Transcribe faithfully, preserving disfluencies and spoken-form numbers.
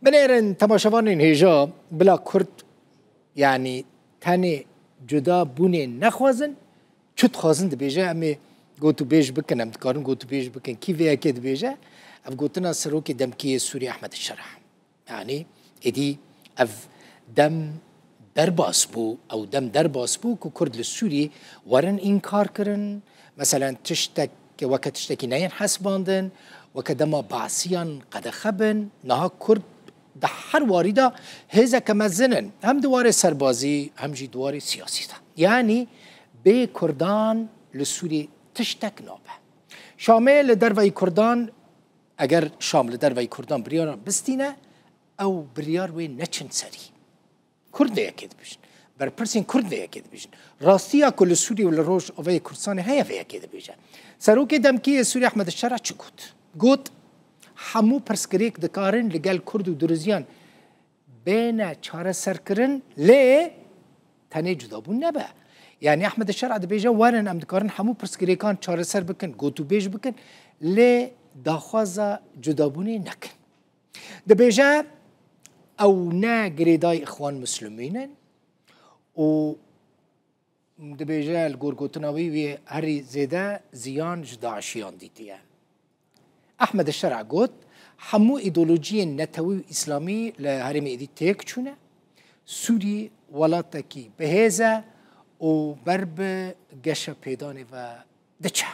Binêrin temaşevanên hêja, bila Kurd, yanî tenê cuda bûnê nexwazin, çi dixwazin dibêje, em ê gotûbêj bikin, em dikarin gotûbêj bikin. Kî vê yekê dibêje? Ev gotina serokê demkî yê Sûrî Ehmed Şera. Yanî êdî ev dem derbas bû, ew dem derbas bû ku Kurd li Sûrî werin înkar kirin. Meselen tiştek weke tiştekî neyên hesibandin, weke dema Basiyan qedexe bin, niha Kurd di her warî de hêzeke mezin in. Hem di warê serbazî, hem jî di warê siyasî de. Yanî bê Kurdan li Sûrî tiştek nabe. Şamê li derveyî Kurdan, eger Şam li derveyî Kurdan biryaran bistîne, ew biryar wê neçin serî. Kurd vê yekê dibêjin. Berpirsên Kurd vê yekê dibêjin. Rastiya ku li Sûrî û li Rojavayê Kurdistanê heye vê yekê dibêje. Serokê demkî yê Sûrî Ehmed Şera çi got? Got, hemû pirsgirêk dikarin li gel Kurd û Diriziyan bêne çareserkirin, lê tenê cudabûn nebe. Yanî Ehmed Şera dibêje, werin em dikarin hemû pirsgirêkan çareser bikin, gotûbêj bikin, lê daxwaza cudabûnê nekin. Dibêje, ew ne girêdayî Îxwan Muslimîn in û dibêje, li gor gotina wî, wî herî zêde ziyan ji DAIŞiyan dîtiye. Ehmed Şera got, hemû îdeolojiyên netewî û îslamî li herêmê êdî têk çûne. Sûrî welatekî bihêz e û ber bi geşepêdanê ve diçe.